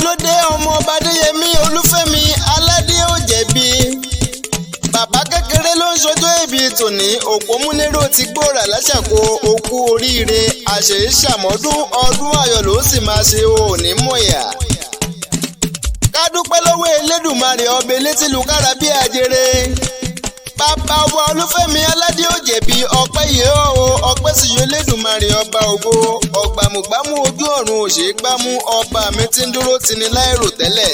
Ló dé ọmọ ọba Adéyẹmí Olúfẹ́mi Aládé ò jẹ̀bi. Bàbá kékeré ló ń ṣojú ìbí tòní. Òpómúlérò ti gbóra láṣàkó okú oríire, àṣèyí ṣàmọ́dún, ọdún ayọ̀ ló sì máa ṣe, òní mọ̀yà. Ká dúpẹ́ lọ́wọ́ Elédùmarè ọbẹ̀ létí lukára bí ajere. Bàbá wa Olúfẹ́mi Aládé ò jẹ̀bi, ọpẹ́ yìí ó, ọpẹ́ sì yọ Elédùmarè ọba ògo, ọ̀gbàmùgbàmù ojú ọ̀run òṣègbàmù, ọba mi ti ń dúró tini láìrò tẹ́lẹ̀.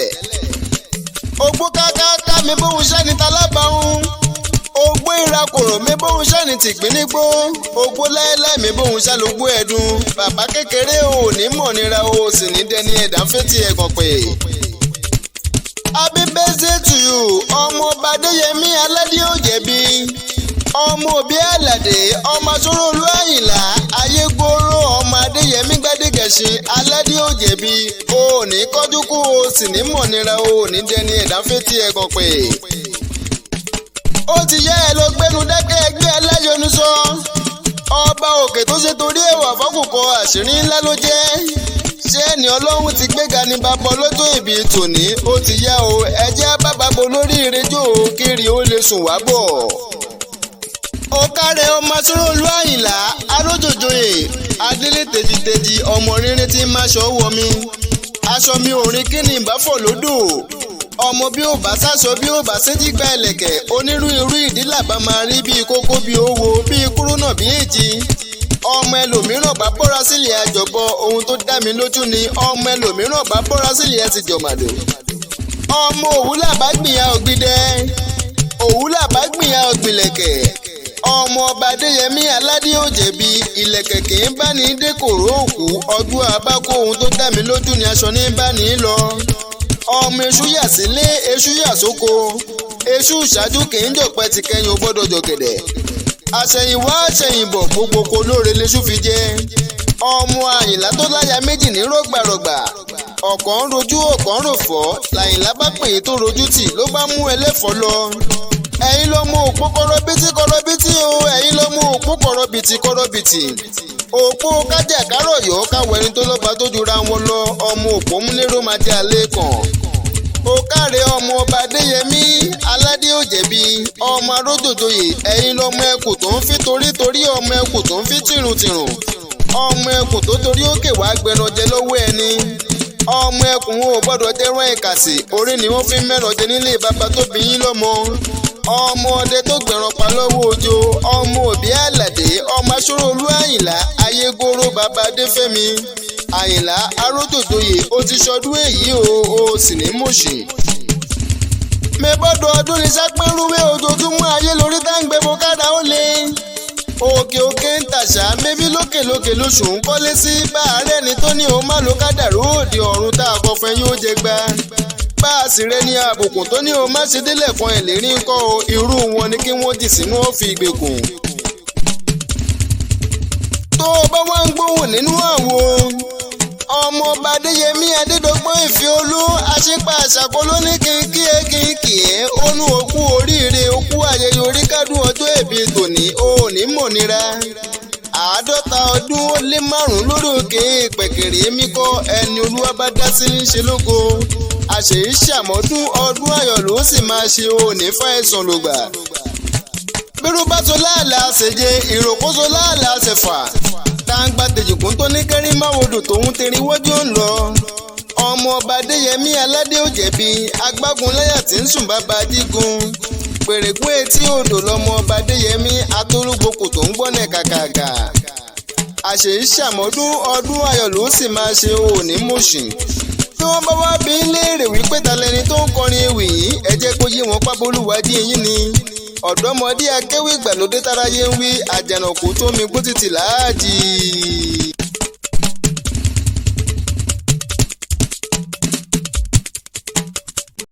Ogbó kákáká mi bóun ṣẹ́ni talábàáhùn, ogbó ìrakòrò mi bóun ṣẹ́ni tìgbínígbó, ogbó láéláé mi bóun ṣàlógbó ẹ̀dùn. Bàbá kékeré ò ní mọ̀ nira, o sì ní dẹni ẹ̀dá fétí ẹ̀gàn pé. Happy birthday to you, ọmọ ọba Adéyẹmí Aládé ò jẹ̀bi, ọmọ òbí Àlàdé, ọmọ asọ́rọ̀lú Àyìnlá Ayégbòrò, ọmọ Adéyẹmí Gbádégẹṣin Aládé ò jẹ̀bi, o ò ní kọ́jú kú, o sì ní mọ̀ nira, o ò ní dẹni ẹ̀dá fétí ẹ̀gàn pé. Ó ti yá, ẹ lọ gbẹnu dákẹ́ ẹgbẹ́ aláyọnusọ. Ọba òkè tó ṣe torí ẹwà fọkùkọ, àṣírí ńlá ló jẹ́. Ṣé ẹni ọlọ́run ti gbéga ní bàbá ọlọ́jọ́ ìbí tòní? Ó ti yá o, ẹjẹ́ bàbá lórí ìrẹjọ́ kiri ó lè sùn wá bọ̀. Ó kárẹ̀ ọmọ sọ́rọ́lú Àyìnlá arójòjòyè adélé tejiteji, ọmọ rírin tí má ṣọ wọ mi aṣọ mi ò rin kí ni ìbáfọ̀ lódò, ọmọ bí ó bá sáṣọ bí ó bá séjì gba ẹlẹ̀kẹ̀, onírúurú ìdílà bá máa rí bíi kókó bíi owó bíi kúrúnà bíi èjì. Ọmọ ẹlòmíràn bá bọ́ra sílẹ̀ àjọbọ, ohun tó dá mi lójú ni ọmọ ẹlòmíràn bá bọ́ra sílẹ̀ ẹ̀ ti jọ̀màdò. Ọmọ òwúlà bá gbìyà ògbìdẹ, òwúlà bá gbìyà ògbìlẹ̀kẹ̀. Ọmọ ọba Adéyẹmí Aládé ò jẹ̀bi, ìlẹ̀kẹ̀ kì í bá ní dé kòró òkú, ọdún abákó, ohun tó dá mi lójú ni aṣọ ní bá ní lọ. Ọmọ èṣù yà sílé, èṣù yà sóko, èṣù ìṣáájú kì í jọ̀pẹ́ ti kẹ́yìn, ó gbọ́dọ̀ jọ̀gẹ̀dẹ̀. Àṣẹ̀yìnwá àṣẹ̀yìnbọ̀ gbogbo kò lóore léṣù fi jẹ́. Ọmọ Àyìnlá tó láya méjì ní rọ̀gbàrọ̀gbà, ọ̀kan ń rojú, ọ̀kan ń ròfọ́, làyìnlá bá pè é tó rojú tì ló bá mú ẹlẹ́fọ́ lọ. Ẹ̀yin ló mú òpó kọ́rọ́bìtì kọ́rọ́bìtì o, ẹ̀yin ló mú òpó kọ́rọ́bìtì kọ́rọ́bìtì, òpó kájà kárọ̀yọ́ káwọ ẹni tó lọ́ba tó jura wọn lọ, ọmọ òpó múlẹ́rọ máa jẹ́ alẹ́ kàn. Ó káre ọmọ ọba Adéyẹmí Aládé ò jẹ̀bi, ọmọ arójòjòyè, ẹ̀yin lọmọ ẹkùn tó ń fi torí torí, ọmọ ẹkùn tó ń fi tìrùntìrùn, ọmọ ẹkùn tó torí òkè wá gbẹranjẹ lọ́wọ́ ẹni. Ọmọ ẹkùn ò gbọ́dọ̀ jẹ́rán ìkàsì, orí ni wọ́n fi mẹ́ràn jẹ nílé bàbá tó bí yín lọ́mọ. Ọmọ ọdẹ tó gbẹ̀ràn pa lọ́wọ́ ojo, ọmọ òbí Àlàdé, ọmọ aṣọ́rọ̀lú Àyìnlá Ayégoro, bàbá Adéfẹ́mi Àyìnlá arójòjòyè, ó ti ṣọdún èyí o, ó sì ní mọ̀ṣì. Mẹ́bọ́dọ̀ ọdún ní sápẹ́rúwé, ojoojúmọ́ ayé lórí tá ń gbé bọ́kádà ó lé òkè òkè ń tàṣà mébí lókè lókè lóṣù ń kọ́lé sí bá àárẹ̀ ni tó ní òun má ló kádàrú òde ọ̀run tá a kọ fẹ́ yóò jẹ gbá bá a sì rẹ ní àbùkù tó ní òun má ṣe délẹ̀ kan ìlérí ńkọ́ o, irú wọn ni kí wọ́n jì sínú òfin ìgbèkùn. Tó o bá wá ń gbóhùn nínú àwo ọmọ ọba Adéyẹmí Adédọgbọn Ìfẹ́olú àṣepa àṣàkó ló ní kí n kí ẹ kí n kì ẹ, ó ní òkú oríire, òkú ayẹyẹ orí kádùn ọjọ́ ìbí tòní, ó ní mọ̀ nira. 55 ọdún lórí òkè pẹ̀kẹ̀rẹ̀ èmi kọ́ ẹni olúwa bá dá sí ní ṣe lógo, àṣèyí ṣàmọ́dún, ọdún ayọ̀ ló sì máa ṣe, òní fàìsàn lògbà. Bírú bá so láàlà ṣèje, ìròkóso láàlà ṣẹ̀fà, tàǹgbà tèjìkún tó ní kẹrin máwòdù tòun tẹrin wọ́jú ń lọ. Ọmọ ọba Adéyẹmí Aládé ò jẹ̀bi, agbágunláyà tí ń sùn bàbá dígun pèrègún etí odò lọmọ ọba Adéyẹmí atórúgbòkò tó ń gbọ́nẹ̀ kàkàkà. Àṣèyí ṣàmọ́dún, ọdún ayọ̀ ló sì máa ṣe, òní mọ̀ṣìn. Bí wọ́n bá wá bí léèrè wípé ta lẹni tó ń kọrin ewì yìí, ẹ jẹ́ kó yé wọn pábólúwájú yín ni ọ̀dọ́mọdé akéwì ìgbàlódé táráyé ń wí, àjànàkú tó mi gbó títì láàjì.